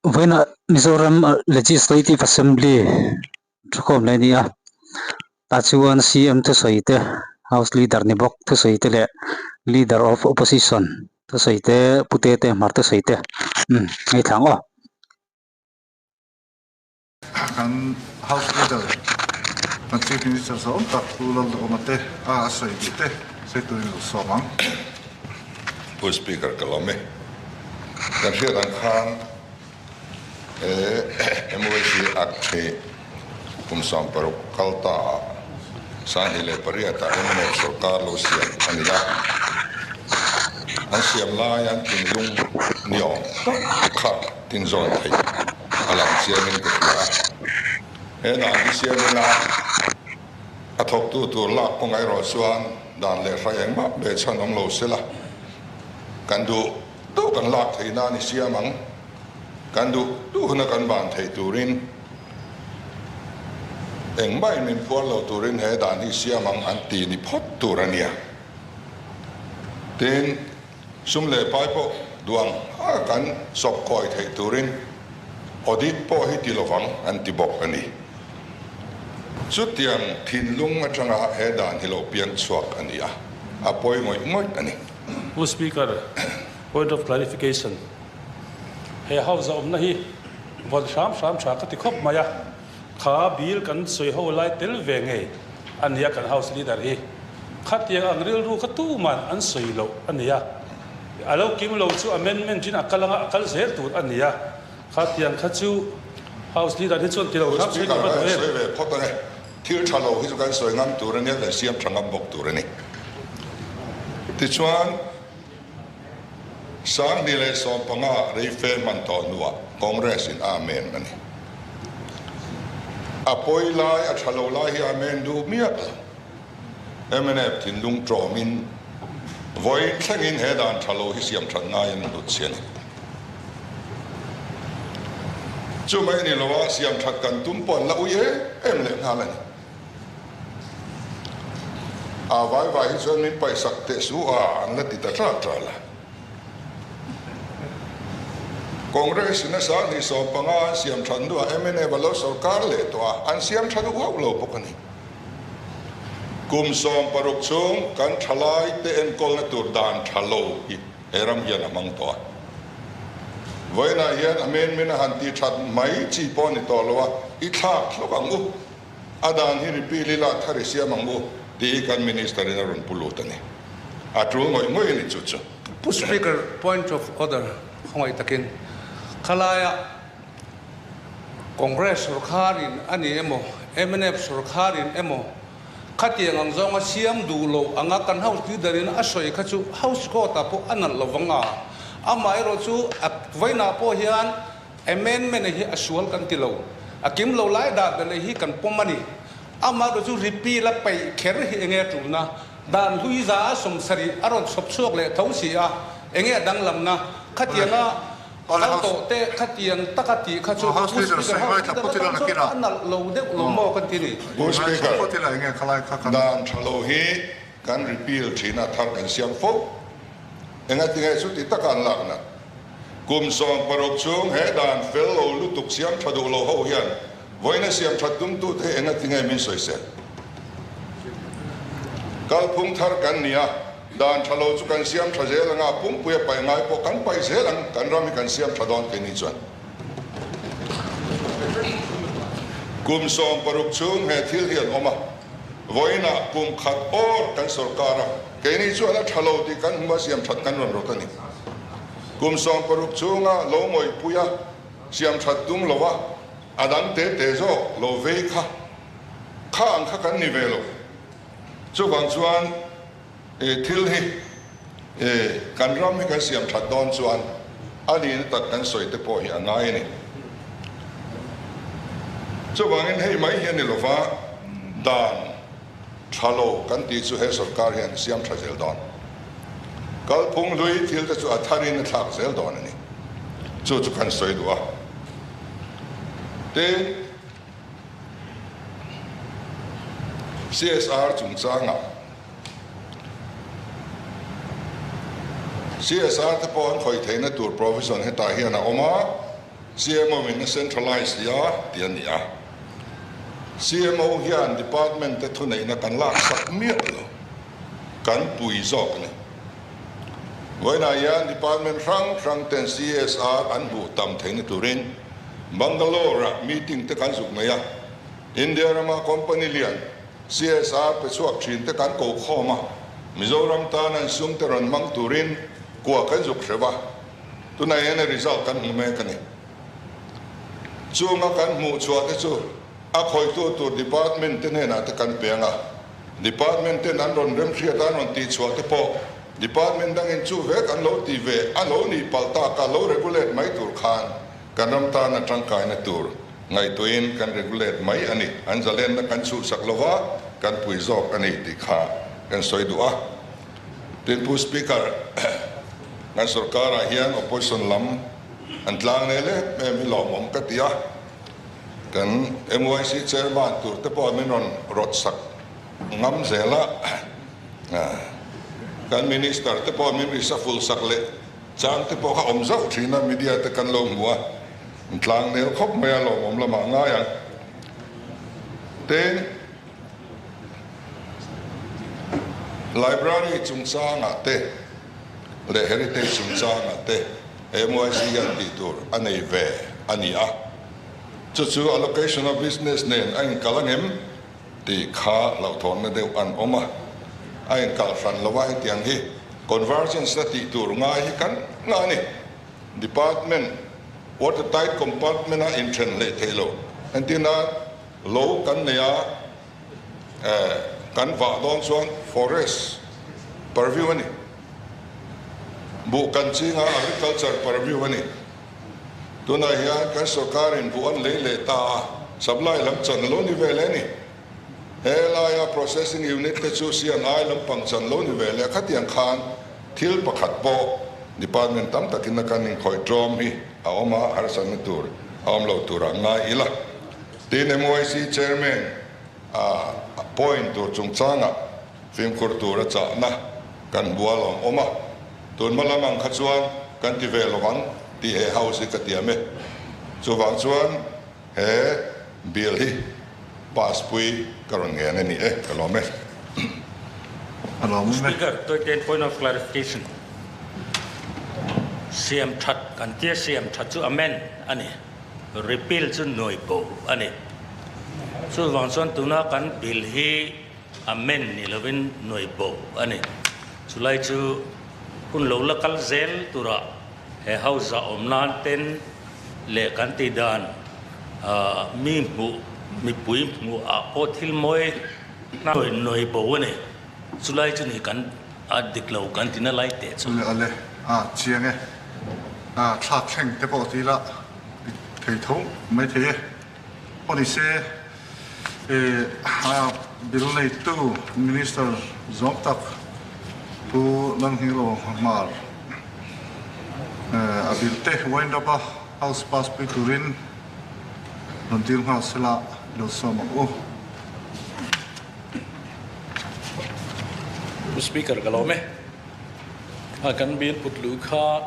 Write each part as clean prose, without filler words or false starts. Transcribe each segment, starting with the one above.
Vawiinah Mizoram Legislative Assembly thukhawm leh a ni a, tah chuan CM thusawi te house leader ni bawk thusawi te leh leader of opposition thusawi te pute te hmar thusawi te umm ngaithla ang aw. Kan House Leader, kan Chief Minister zawng tak Pu Lalduhawma te a a sawi duh te sawi turin lo sawm ang. Pu Speaker ka lawm e. Kan hriat ang khan he MYC Act hi kum 60 kal ta ah 2008 ah mnf sorkar lo siam a ni a. An siam lai an thinlung ni awm tak kha tinzawn theih a lang chiangin ka hria a. He dan hi siam ila a thawktu tur lak kawngah erawh chuan dan leh hrai engmah ve chhan awm lo sela, kan duh duh kan lak theih nan i siam ang, kan duh duh huna kan ban theih turin engmah in min phuar lo turin he dan hi siam ang an ti ni phawt tur a nia. Tin, Sum leh pai pawh duang a kan sawp kawi theih turin audit pawh hi ti lovang an ti bawk a ni. Chutiang thinlung atanga he dan hi lo piang chhuak a ni a, a pawi ngawih ngawih a ni. Pu Speaker, point of clarification, he House a awmna hi vawn hram hram tha ka ti khawp mai a, kha bill kan sawi ho lai tel ve ngei a nia kan House Leader hi. Khatiang ang rilru kha tuman an sawi loh a nia. A lo kim lo chu amendment in a kal anga a kal zel tur a nia. Khatiang kha chu House Leader hi chuan ti lo hram sawi tur a duh em? Sawi ve phawt ang e. Thil tha lo hi chu kan sawi ngam tur a nia, kan siam tha ngam bawk tur a ni. Tichuan, 2015 reife hman tawh hnuah Congress in Amen a ni. A pawi lai, a tha lo lai hi Amen duh miah lo. Mnf thinlung tawmin vawiin thlengin he dan tha lo hi siam that ngaiin an hlut si a ni. Chu mai ni loa siam that kan tum pawh an la ui em em leh nghal a ni. A vai vai hi chuan min paihsak teh su a an la ti ta ṭal ṭal a. Congress in a 2015 an siam that hnuah mnf a lo sorkar leh tawh a, an siam tha duh hauh lo bawk a ni. Kum 60 chhung kan thalai te enkawlna tur dan tha lo hi he ram hian a hmang tawh a. Vawiinah hian a men a han ti that mai chi pawh a ni tawh lo a, i thlak hlawk ang u, a dan hi repeal ila thar i siam ang u tih hi kan Minister in a rawn pu lut a ni. A tul ngawih ngawih a ni chu chu. Pu Speaker, point of order khawngaih takin khalaia Congress sorkharin a ni emaw, mnf sorkharin emaw, khatiang ang zawnga siam duh loh anga kan House Leader-in a sawi kha chu House Court-ah pawh a nalh lo vang a. Amaherawh chu a vawiinah pawh hian amendment hi a sual kan ti lo. A kim lo lai dah belh hi kan pawm a ni. Amaherawh chu repeal a peih kher hi enge a tulna? Dan hlui 170 a rawn chhawp chhuak leh tho si a, enge a danglamna? Khatianga Kal tawh teh khatiang taka tih kha chu Pu Speaker House Leader atan chuan a nalh lo deuh lo maw kan ti ni. Pu Speaker, dan tha lo hi kan repeal thin a, thar kan siam fo. Engatinge chu ti taka an lak nat? Kum 60 chhung he dan fel lo lutuk siam tha duh lo ho hian vawiina siam that tumtute hi engatinge min sawisel? Kalphung thar kan ni a. Dan tha lo chu kan siam tha zel ang a, pumpui a paih ngai pawh kan paih zel ang, kan ram hi kan siam tha dawn keini chuan. Kum 60 chhung he thil hi an awm a, vawiinah kum khat awr kan sorkar a, keini chuan a tha lo tih kan hmu a, siam that kan rawn rawt a ni. Kum 60 chhunga lo ngawihpui a, siam that tum lo a, a dang te te zawk lo vei kha, kha ang kha kan ni ve lo. Chuvang chuan thil hi kan ram hi kan siam that dawn chuan a nihna tak kan sawi te pawh hi a ngai a ni. Chuvangin hei mai hi a ni lova, dan tha lo kan tih chu he sorkar hian a siam tha zel dawn. Kalphung hlui thil te chu a tharin a thlak zel dawn a ni. Chu chu kan sawi duh a. Tin. CSR chungchangah CSR te pawh an khawih theihna tur provision hetah hian a awm a. CMO in a centralize tia tih a ni a. CMO hian department te thuneihna kan laksak miah lo, kan pui zawk a ni. Vawiinah hian department hrang hrang ten CSR an hmuh tam theihna turin Bangalore-ah meeting te kan zuk nei a, India rama company lian CSR pe chhuak thin te kan ko khawm a, Mizoram tan an sum te rawn hmang turin kua kan zuk hreuh a, tunah hian a result kan hmu mek a ni. Chunga kan hmuh chhuah te chu a khawitu tur department te hnenah te kan peng a, department ten an rawn remhriat a, an rawn tihchhuah te pawh department dangin chu vek an lo ti ve a lo nih palh tak a, lo regulate mai tur khan kan ram tana tangkaina tur Ngaihtuahin kan regulate mai a ni. An zalenna kan chhuhsak lo va, kan pui zawk a ni tih kha kan sawi duh a. Tin, Pu Speaker, kan sorkarah hian opposition lam an tlang nei lep em hi lawmawm ka ti a. Kan MYC chairman tur te pawh min rawn rawtsak ngam zel a. Kan minister te pawh min reshuffle sak leh Chang te pawh kha awm zauh thin a, media te kan lo hmu a, an tlang nel khawp mai a, lawmawm lamah ngai ang. Tin, Library chungchangah te leh Heritage chungchangah te MYC hian tih tur a nei ve a ni a, chu chu allocation of business nen a inkal angem? Tih kha hlauhthawnna deuh an awm a, a inkalh hran lo a, hetiang hi convergence na tih tur ngai hi kan nga a ni. Department water tight compartment a inthen hlei thei lo, entirna lo kan nei a, kan vah dawn chuan forest purview a ni, buh kan chinga agriculture purview a ni. Tunah hian kan sorkarin buh an lei leh ta a, supply lam chan lo ni ve leh a ni. He laia processing unit te chu CNI lampang chan lo ni ve leh a, khatiang khan thil pakhat pawh department tam takin a kan inkhawih tlawm hi a awm a, harsatna tur a awm lo turah ngai ila. Tin, MYC chairman a appoint tur chungchangah fimkhur tura chahna kan bual awm awm a. Tun hma lam ang kha chuan kan ti ve lovang tih he House hi ka tiam e. Chuvang chuan he Bill hi pass pui ka rawn ngen a ni e, ka lawm e. A lawm awm e. Speaker, 13 point of clarification. Siam that kan tia siam that chu amend a ni. Repeal chu nuai bo a ni. Chuvang chuan tuna kan bill hi Amen ni lovin nuai bo a ni. Chulai chu hun lo la kal zel turah he house ah awm nan ten leh kan tih dan mi hmuh mipui hmuh ah pawh thil mawi hna nuai bo a ni. Chulai chu ni kan a dik lo kan ti na lai teh chu. Ale ale a chiang e. A thlak thleng te pawh ti ila thei tho mai thei e. Aw ni se a bill neitu Minister zawng tak Pu Lalnghilo Hmar a bill te wind up a House pass pui turin rawn dil nghal sela lo sawm ang u. Pu Speaker ka lawm e. A kan bill put luh kha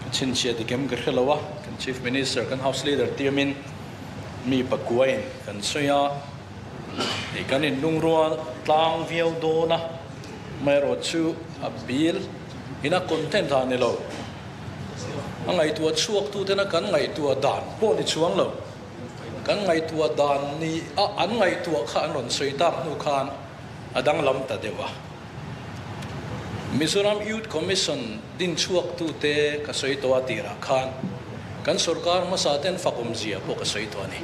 Ka chhinchhiah dik em ka hre lo a, kan Chief Minister, kan House Leader tiamin mi pakuain kan sawi a, hei kan inlungrual tlang viau dawn a, amaherawh chu a bill ina content ah ni lo, a ngaihtuah chhuak tu tena kan ngaihtuah dan pawh ni chuang lo, kan ngaihtuah dan ni a an ngaihtuah kha an rawn sawi tak hnu khan a danglam ta deuh a. Mizoram Youth Commission din chhuaktute ka sawi tawh a tirah khan kan sorkar hmasa ten fak awmzia pawh ka sawi tawh a ni.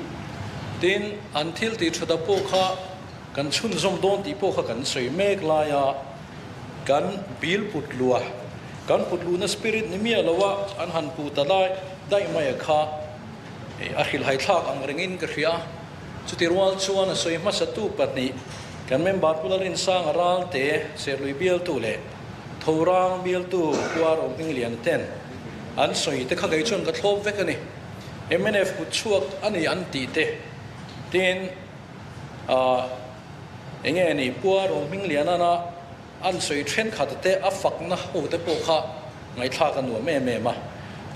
Tin, an thil tih thut a pawh kha kan chhunzawm dawn tih pawh kha kan sawi mek laia kan bill put lua, kan put luhna spirit ni miah loa an han pu ta lai daih mai a kha a hrilhai thlak ang rengin ka hria. Chuti rual chuan a sawi hmasatu pahnih Kan member Pu Lalrinsanga Ralte, Serlui bialtu leh Thorang bialtu Pu Aro Hmingliana ten an sawi te kha kei chuan ka thlawp vek a ni. Mnf kut chhuak a ni an tih te tin ah enge ni Pu Aro Hminglianana an sawi thenkhat te a fakna ho te pawh kha ngaihthlak a nuam em em a.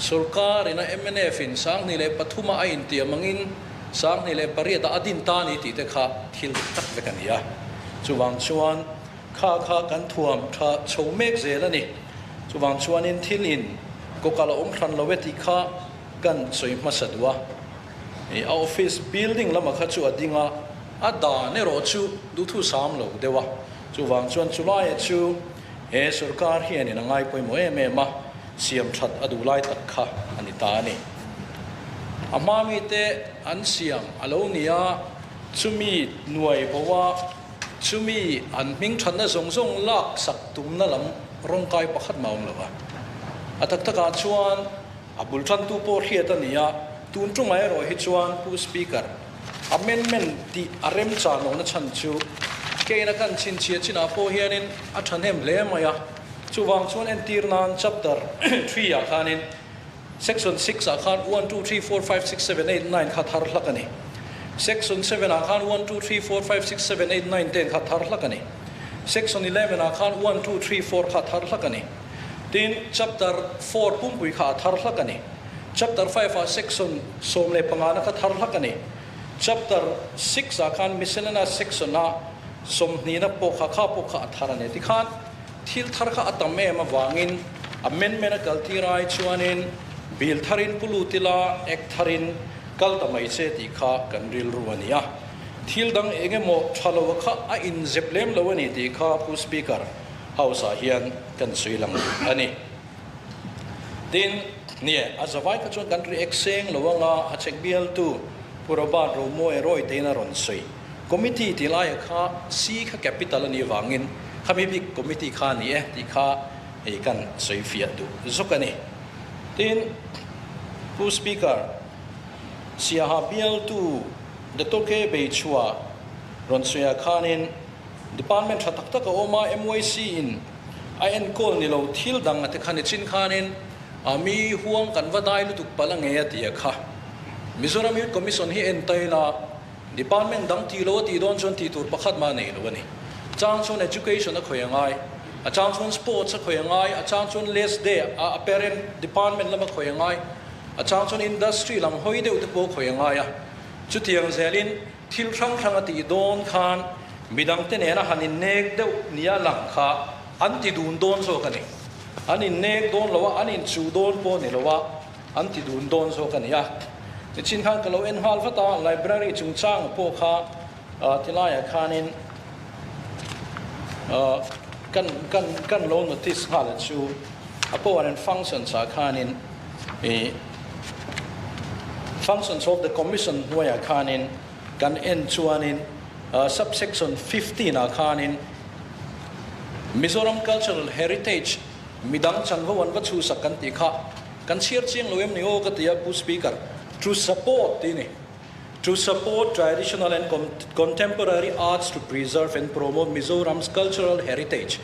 Sorkar ina mnf in 2003 a a intiam angin 2008 ah a din ta a ni tih te kha thil dik tak vek a ni a. Chuvang chuan kha kha kan thuam tha chho mek zel a ni. Chuvang chuanin thil in kawkal a awm hran lo e tih kha kan sawi hmasa duh a. A office building lamah kha chu a ding a, a dan erawh chu duhthusam lo deuh a. Chuvang chuan chulaia chu he sorkar hianin a ngai pawimawh em em a, siam that a duh lai tak kha a ni ta a ni. A hma mite an siam a lo ni a, chumi nuai bo a, chumi an hming thatna zawng zawng lak sak tumna lam rawngkai pakhat mah a awm lo va. A tak takah chuan a bul tantu pawh hriat a ni a, tun tungah erawh hi chuan Pu Speaker, Amendment tih a remchan lohna chhan chu keina kan chhinchhiah chinah pawh hianin a thahnem hle mai a. Chuvang chuan entir nan chapter 3 ah khanin section 6 ah khan 1, 2, 3, 4, 5, 6, 7, 8, 9 kha thar hlak a ni. Section 7 ah khan 1, 2, 3, 4, 5, 6, 7, 8, 9, 10 kha thar hlak a ni. Section 11 ah khan 1, 2, 3, 4 kha thar hlak a ni. Tin, chapter 4 pumpui kha a thar hlak a ni. Chapter 5 ah section 15 na kha thar hlak a ni. Chapter 6 ah khan miscellaneous section a 20 na pawh kha kha pawh kha a thar a ni. Tikhan thil thar kha a tam em avangin amendment a kal tir ai chuanin bill tharin pu lut ila act tharin kal ta mai che tih kha kan rilru a ni a. Thil dang eng emaw tha lo a kha a inzep lem lo a ni tih kha Pu Speaker House ah hian kan sawi lang a ni. Tin, nie, a zavai kha chuan kan react seng lo anga a chek bialtu Pu Robert Romoe Roy tein a rawn sawi. Committee tih laia kha C kha capital a nih vangin khami bik committee kha a ni e tih kha hei kan sawi fiah duh zawk a ni. Tin, Pu Speaker, Siaha bialtu Datoke Beichhua rawn sawiah khanin Department tha tak tak a awm a, MYC in a enkawl ni lo thil dang a ti kha nichin khanin a mi huang kan va dai lutuk palh a nge a ti a kha. Mizoram Youth Commission hi en ta ila Department dang tih lo a tih dawn chuan tih tur pakhat mah a nei lo a ni. Chang chuan Education a khawih a ngai, a chang chuan Sports a khawih a ngai, a chang chuan Less Day a a parent department lam a khawih a ngai, a chang chuan Industry lam hawi deuh te pawh a khawih a ngai a. Chutiang zelin Thil hrang hrang a tih dawn khan midangte nena han innek deuh nia lang kha an ti dun dawn zawk a ni. An innek dawn lo a, an inchuh dawn pawh ni lo a, an ti dun dawn zawk a ni a. Nichin khan ka lo en nghal vat a, library chungchang pawh kha tilaiah khanin kan kan kan lo notice nghal a chu a power and functions ah khanin Ih Functions of the Commission hnuaiah khanin kan en chuanin Sub-section 15 ah khanin Mizoram Cultural Heritage midang chanvo an va chhuhsak kan tih kha kan chhiar chiang lo em ni aw ka ti a Pu Speaker. To support tih a ni. To support traditional and contemporary arts to preserve and promote Mizoram's cultural heritage.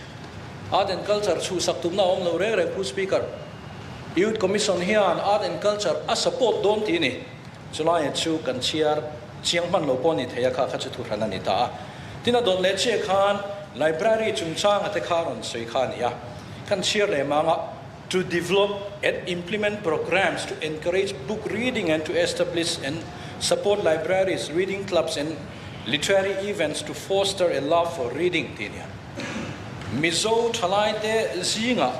Art and culture chhuhsak tumna a awm lo reng reng Pu Speaker. Youth Commission hian Art and Culture a support dawn tih a ni. Chulaiah chu kan chhiar chiang hman lo pawh a ni thei a, kha kha chu thuhran a ni ta a. Tin a dawt leh chiah khan Library chungchanga te kha rawn sawi kha a ni a. Kan chhiar leh mang a, To develop and implement programs to encourage book reading and to establish and support libraries, reading clubs and literary events to foster a love for reading tih a ni a. Mizo thalaite zingah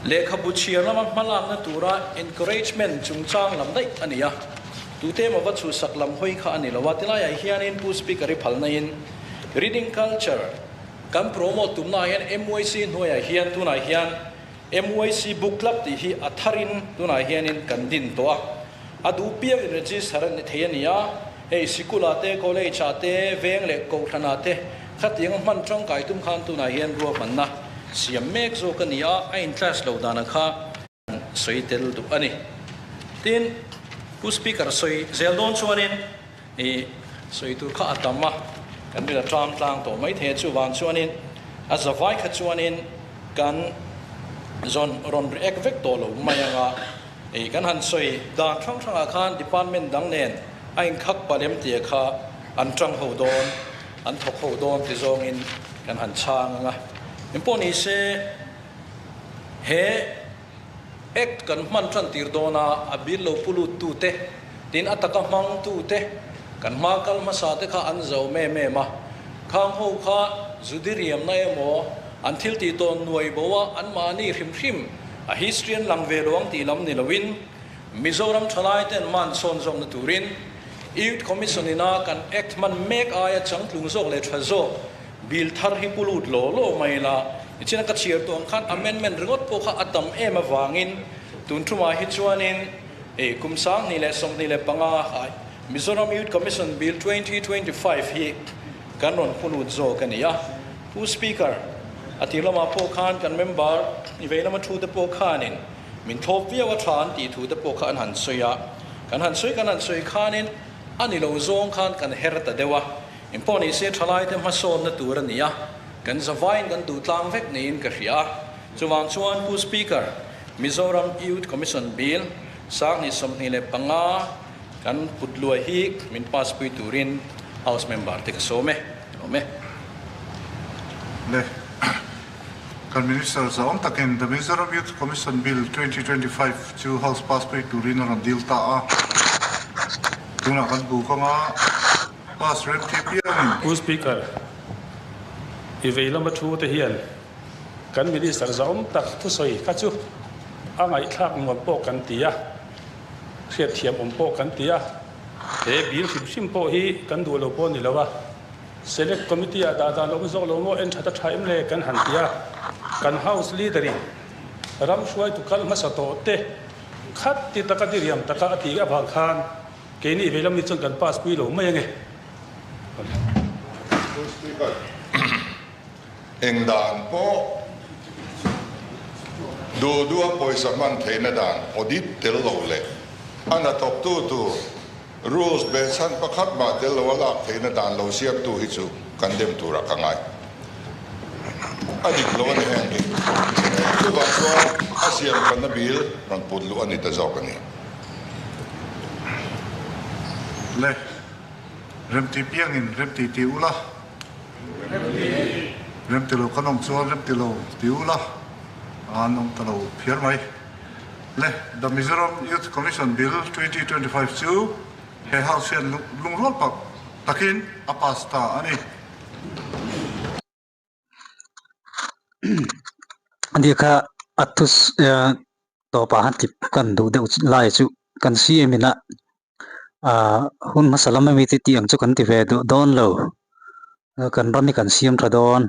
Lehkhabu chhiar lama hmalakna tura encouragement chungchang lam daih a ni a, tute emaw va chhuhsak lam hawi kha a ni lo a, tilaiah hianin Pu Speaker i phalnain Reading Culture kan promote tumnaah hian MYC hnuaiah hian tunah hian MYC Book Club tih hi a tharin tunah hianin kan din tawh a, a duh piak in register a ni thei a ni a, hei sikul-ah te, college-ah te, veng leh kohhranah te khatianga hman tangkai tum khan tunah hian ruahmanna siam mek zawk a ni a, a in-clash lo dana kha kan sawi tel duh a ni. Tin, Pu Speaker sawi zel dawn chuanin ih sawi tur kha a tam a, kan rin a tram tlang tawh mai thei a, chuvang chuanin a zavai kha chuanin kan zawn rawn react vek tawh lo mai anga ih kan han sawi dan hrang hrangah khan department dang nen a inkhak palh em tia kha an tang ho dawn, an thawk ho dawn ti zawngin kan han chhang ang a. Engpawh ni se he. Act kan hman tan tir dawn a, a bill lo pu lut tu te, tin a taka hmang tu te, kan hma kal hmasa te kha an zo em em a. Khang ho kha zudiriamna emaw an thil tih tawn nuai bo a anmahni hrim hrim a history an lang ve lo ang tih lam ni loin Mizoram thalai ten man sawn zawkna turin Youth Commission ina kan Act hman mek aia changtlung zawk leh tha zawk Bill thar hi pu lut law law mai la, nichina ka chhiar tawh ang khan amendment ringawt pawh kha a tam em avangin tun thumah hi chuanin ei kum 2025 ah Mizoram Youth Commission Bill 2025 hi kan rawn pu lut zawk a ni a. Pu Speaker, a tir lamah pawh khan kan member i vei lama thu te pawh khanin min thlawp viau a tha an tih thu te pawh kha an han sawi a, kan han sawi kan han sawi khanin a ni lo zawng khan kan her ta deuh a. Engpawh ni se thalaite hmasawnna tur a ni a, kan zavaiin kan duh tlang vek niin ka hria a. Chuvang chuan Pu Speaker, Mizoram Youth Commission Bill 2025 kan put luai hi min pass pui turin House member te ka sawm e. Awm e. Le, kan Minister zahawm takin The Mizoram Youth Commission Bill 2025 chu House pass pui turin a rawn dil ta a. Tunah kan bu kawng a. Pass rem tih piangin. Pu Speaker, i vei lama thu te hian kan Minister zahawm tak thusawi kha chu a ngaihthlak nuam pawh kan ti a, hriatthiam awm pawh kan ti a, he bill hrim hrim pawh hi kan duh lo pawh a ni lo a, Select Committee ah dah dan awm zawk lo maw en that a tha em le kan han ti a, kan House Leader in ram hruaitu kal hmasa tawh te khat ti taka diriam taka a tih avang khan Keini vei lam ni chuan kan pass pui lo mai ange. Pu Speaker, eng dan pawh duh duha pawisa hman theihna dan audit tel lo leh a hnathawktu tur rules behchhan pakhat mah tel lo a lak theihna dan lo siamtu hi chu kan dem turah ka ngai. A dik lo a ni heng hi. Chuvang chuan a siam thatna bil rawn put luh a ni ta zawk a ni. Le, remti piangin remti ti ula. Remti lo kan awm chuan remti lo ti ula, an awm ta lo phiar mai. Le, The Mizoram Youth Commission Bill 2025 chu he House hian lungrual pak takin a pass ta a ni. Ani kha a thu tawpah han tlip kan duh deuh lai chu kan CM in a ah hun hmasa lam ami te tih ang chu kan ti ve duh dawn lo kan ram hi kan siam tha dawn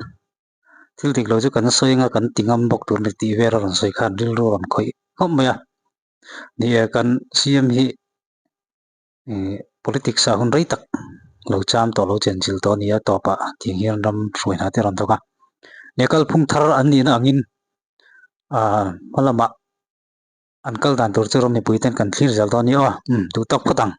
thil dik lo chu kan sawi anga kan ti ngam bawk tur a ni tih vel a rawn sawi khan rilru a rawn khawih khawp mai a ni e kan CM hi. Ihh politics ah hun rei tak lo cham tawh lo chenchilh tawh a ni a tawpah tiang hian ram hruai hna te a rawn thawk a leh kalphung thar an nihna angin ahh hma lamah an kal dan tur chu ram mipui ten kan thlir zel dawn a ni aw umm duh tawk phawt ang.